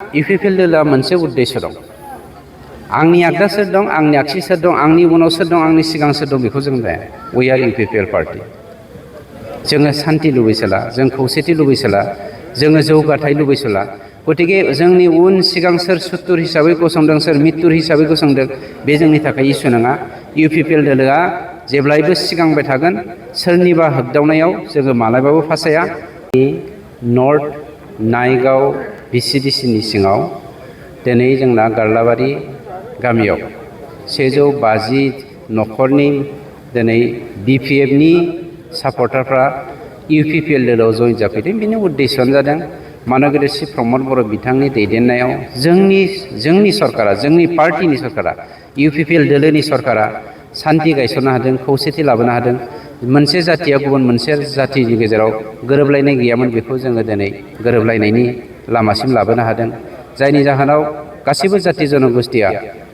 UPPL दोलोआ मोनसे उद्देश्य दं। आंनि आगदा सोर दं, आंनि आगसि सोर दं, आंनि उनाव सोर दं, आंनि सिगां सोर दं बेखौ जों लाया। We are UPPL party. जोङो सान्ति लुबैसोला, जों खौसेथि लुबैसोला, जोङो जौगाथाय लुबैसोला। गतिके जोंनि उन सिगां सोर सुथुर हिसाबै गसंदों, सोर मित्तुर हिसाबै गसंदों, बे जोंनि थाखाय इसु नङा। इउपिपिएल दोलोआ जेब्लायबो सिगांबाय थागोन। सोरनिबा होगदावनायाव जोङो मालाबाबो फासाया। नर्थ नायगाव भिसिडिसिनि सिङाव दिनै जोंना गारलाबारि गामियाव 150 न'खरनि दिनै बिपिएफनि सापर्टारफ्रा इउपिपिएल दोलोआव जइन जाफैदों। बेनि उद्देश्यआनो जादों मानगेदेर श्री प्रमद बर' बिथांनि दैदेननायाव जोंनि सरकारा, जोंनि पार्टिनि सरकारा, इउपिपिएल दोलोनि सरकारा सान्ति गायसननो हादों, खौसेथि लाबोनो हादों। मोनसे जाथिया गुबुन मोनसे जाथिनि गेजेराव गोरोबलायनाय गैयामोन, बेखौ जोङो दिनै गोरोबलायनायनि लामासिम लाबोनो हादों। जायनि जाहोनाव गासैबो जाथि जनगोष्ठीया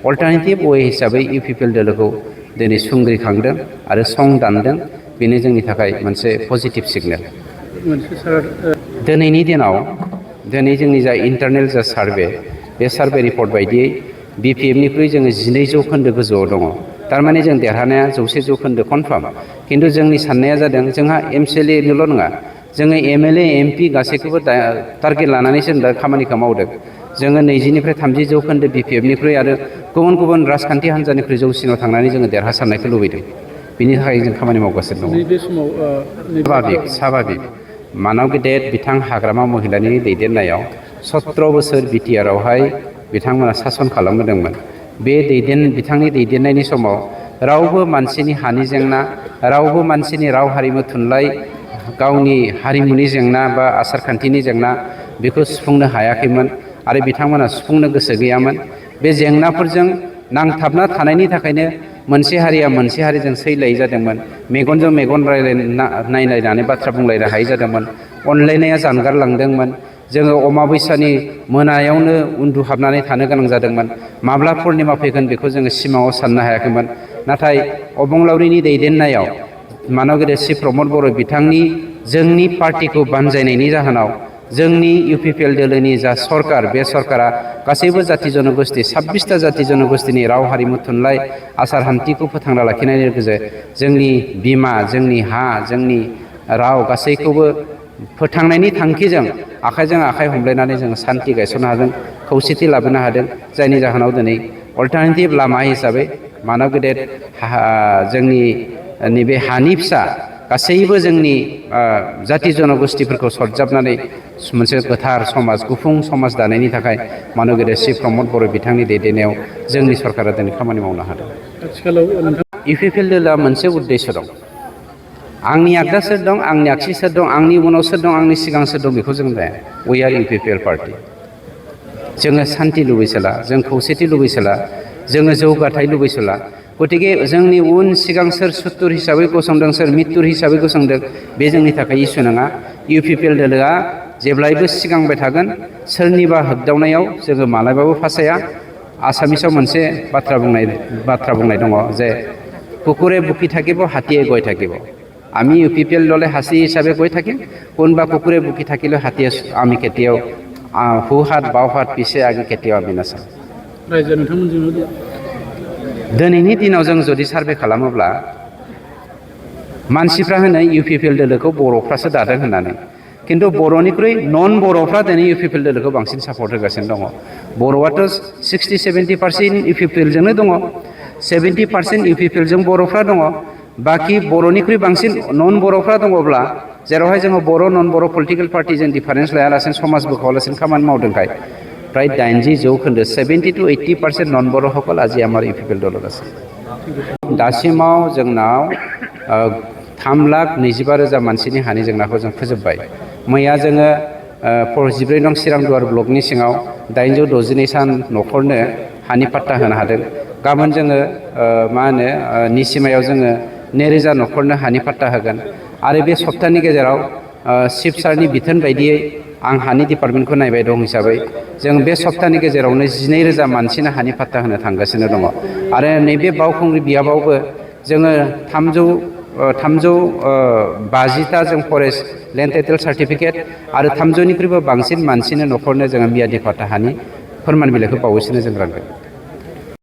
अल्टारनेटिभ वे हिसाबै इउपिपिएल दोलोखौ दिनै सुंग्रिखांदों आरो सं दानदों। बेनो जोंनि थाखाय मोनसे पजिटिभ सिगनेल। दिनैनि दिनाव जोंनि जा इन्टारनेल जा सार्भे, बे सार्भे रिपर्ट बायदियै बिपिएफनिख्रुइ जोङो 12 जौखोन्दो गोजौआव दङ। थारमाने जों देरहानाया 100 जौखोन्दो कनफार्म। खिन्थु जोंनि साननाया जादों जोंहा एमसिएलएनिल' नङा, जोङो एमएलए एमपि गासैखौबो टारगेट लानानैसो दा खामानिखौ मावदों। जोङो 20निफ्राय 30 जौखोन्दो बिपिएफनिख्रुइ आरो गुबुन गुबुन राजखान्थि हान्जानिख्रुइ जौसिनाव थांनानै जोङो देरहासारनायखौ लुबैदों। बिनि थाखाय जों खामानि मावगासिनो दङ। नैबे समाव स्वाभाबिक मानव गेदेर बिथां हाग्रामा महिलानि दैदेननायाव 17 बोसोर बिटिआरआवहाय बिथांमोना सासन खालामबोदोंमोन। बे बिथांनि दैदेननायनि समाव रावबो मानसिनि हानि जेंना, रावबो मानसिनि राव हारिमु थुनलाइ, गावनि हारिमुनि जेंना बा आसारखान्थिनि जेंना बेखौ सुफुंनो हायाखैमोन आरो बिथांमोना सुफुंनो गोसो गैयामोन। बे जेंनाफोरजों नांथाबना थानायनि थाखायनो मोनसे हारिया मोनसे हारिजों सैलायै जादोंमोन। मेगनजों मेगन नायलायनानै बाथ्रा बुंलायनो हायै जादोंमोन। अनलायनाया जानगारलांदोंमोन। जोङो अमाबैसानि मोनायावनो उन्दुहाबनानै थानो गोनां जादोंमोन। माब्ला पुर्निमा फैगोन बेखौ जोङो सिमाङाव साननो हायाखैमोन। नाथाय अबंलावरिनि दैदेननायाव मानगेदेर श्री प्रमद बर' बिथांनि जोंनि पार्टिखौ बानजायनायनि जाहोनाव जोंनि इउपिपिएल दोलोनि जा सरकार, बे सरकारा गासैबो जाथि जनगोष्ठि 26टा जाथि जनगोष्ठीनि राव हारिमु थुनलाइ आसार खान्थिखौ फोथांना लाखिनायनि लोगोसे जोंनि बिमा, जोंनि हा, जोंनि राव गासैखौबो फोथांनायनि थांखिजों आखाइजों आखाइ हमलायनानै जोङो सान्ति गायसननो हादों, खौसेथि लाबोनो हादों। जायनि जाहोनाव दिनै अल्टारनेटिभ लामा हिसाबै मानव गेदेर जोंनि नैबे हानि फिसा गासैबो जोंनि जाथि जनगोष्ठीफोरखौ सरजाबनानै मोनसे गोथार समाज, गुफुं समाज दानायनि थाखाय मानव गेदेर श्री प्रमद बर' बिथांनि दैदेननायाव जोंनि सरकारा दिनै खामानि मावनो हादों। आथिखालाव इउपिपिएल दोलोआ मोनसे उद्देश्य दं। आंनि आगदा सोर दं, आंनि आगसि सोर दं, आंनि उनाव सोर दं, आंनि सिगां सोर दं बेखौ जों लाया। We are UPPL party. जोङो सान्ति लुबैसोला, जों खौसेथि लुबैसोला, जोङो जौगाथाय लुबैसोला। गतिके जोंनि उन सिगां सोर सुथुर हिसाबै गसंदों, सोर मित्तुर हिसाबै गसंदों, बे जोंनि थाखाय इसु नङा। इउपिपिएल दोलोआ जेब्लायबो सिगांबाय थागोन। सोरनिबा होगदावनायाव जोङो मालाबाबो फासाया। आसामिसाव मोनसे बाथ्रा बुंनाय दङ जे कुकुरे बुखि থাকিব, হাতীয়ে গৈ থাকিব। আমি ইউপিপিএল দলে হাসি হিসাবে গৈ থাকিম, কোনোবা কুকুৰে বুকি থাকিলেও হাতীয়ে আমি কেতিয়াও সু হাত বাও হাত পিছে আগে কেতিয়াও আমি নাচাম। रायजो नोंथांमोनजों दिनैनि दिनाव जों जुदि सार्भे खालामोब्ला मानसिफ्रा होनो इउपिपिएल दोलोखौ बर'फ्रासो दादों होननानै। खिन्थु बर'निख्रुइ नन बर'फ्रा दिनै इउपिपिएल दोलोखौ बांसिन सापर्ट होगासिनो दङ। बर'आथ' 60-70% इउपिपिएलजोंनो दङ। 70% इउपिपिएलजों बर'फ्रा दङ। बाखि बर'निख्रुइ बांसिन नन बर'फ्रा दङब्ला, जेरावहाय जोङो बर' नन बर' पलिटिकेल पार्टिजों डिफारेन्स लायालासिनो समाज बोखावालासिनो खामानि मावदोंखाय प्राय 80 जौखोन्दो 70-80% नन बर'সকল আজি আমাৰ इउपिपिएल दলত আছে। दासिमाव जोंनाव 3,25,000 मानसिनि हानि जेंनाखौ जों फोजोबबाय। मैया जोङो 14 नं चिरांदुवार ब्लकनि सिङाव 862 सान न'खरनो हानि पाट्टा होनो हादों। गाबोन जोङो निसिमायाव जोङो 2,000 न'खरनो हानि पाट्टा होगोन। आरो बे सप्तानि गेजेराव चिफ सारनि बिथोन बायदियै आं हानि डिपार्टमेन्टखौ नायबाय दं हिसाबै जों बे सप्तानि गेजेरावनो 12,000 मानसिनो हानि पाट्टा होनो थांगासिनो दङ। आरो नैबे बावखुंग्रि बियाबावबो जोङो 350टा जों फरेस्ट लेन्ड टाइटेल सार्टिफिकेट आरो 300निख्रुइबो बांसिन मानसिनो न'खरनो जोङो मियादि फाट्टा हानि फोरमान बिलाइखौ बावैसोनो जों रानगोन।